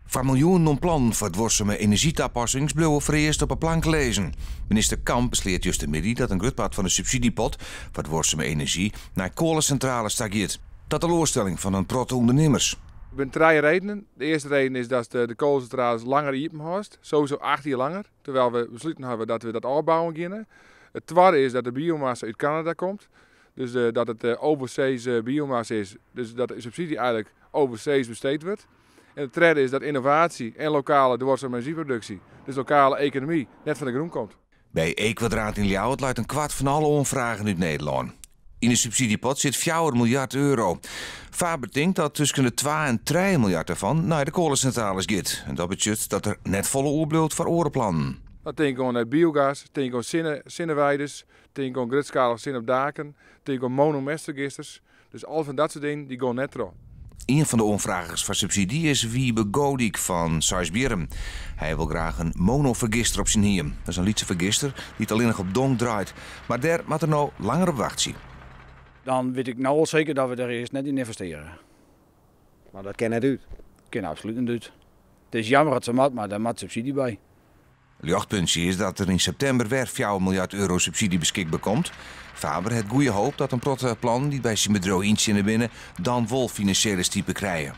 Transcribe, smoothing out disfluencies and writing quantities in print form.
Foar miljoenen oan plannen foar duorsume enerzjytapassings bliuwe foarearst op 'e plank lizzen. Minister Kamp besleat justermiddei dat in grut part fan de subsydzjepot foar duorsume enerzjy nei koalesintrales ta giet. Ta teloarstelling fan in protte ûndernimmers. Der binne trije redenen. De earste reden is dat de koalsintrales langer iepen hâldst, sowieso 8 jier langer, terwijl we besluten hawwe dat we dat ôfbouwen geane. It twadde is dat de biomassa út Kanada komt, dus dat it overseas biomassa is, dus dat de subsydzje eigentlik overseas besteed wurdt. En it tredde is dat ynnovaasje en lokale duorsame enerzjyproduksje, dus lokale ekonomy, net fan de grûn komt. By Ekwadraat yn Ljouwert leit in kwart fan alle oanfragen út Nederlân. Yn de subsydzjepot sit 4 miljard euro. Faber tinkt dat tusken de 2 en 3 miljard dêrfan nei de koalesintrales giet. En dat betsjut dat der net folle oerbliuwt foar oare plannen. Dan tink oan biogas, tink oan sinneweiders, tink oan grutskalige sinne op daken, tink oan monomestfergisters. Dus al fan dat soart dingen dy gean net troch. Ien fan de oanfragers foar subsydzje is Wiebe Godik fan Seisbierrum. Hy wol graach in monofergister op syn hiem. Dat is in lytse fergister dy't allinnich op dong draait. Mar dêr moat er no langer op wachtsje. Dan wit ik no al seker dat we der earst net yn ynvestearje. Mar dat kin net út. Kin absolút net út. It is jammer dat se moat, mar dêr moat subsydzje by. Ljochtpuntsje is dat der yn septimber wer 4 miljard euro subsydzje beskikber komt. Faber hat goede hoop dat in protte plannen dy't by syn bedriuw yntsjinne binne, dan wol finansjele stipe krije.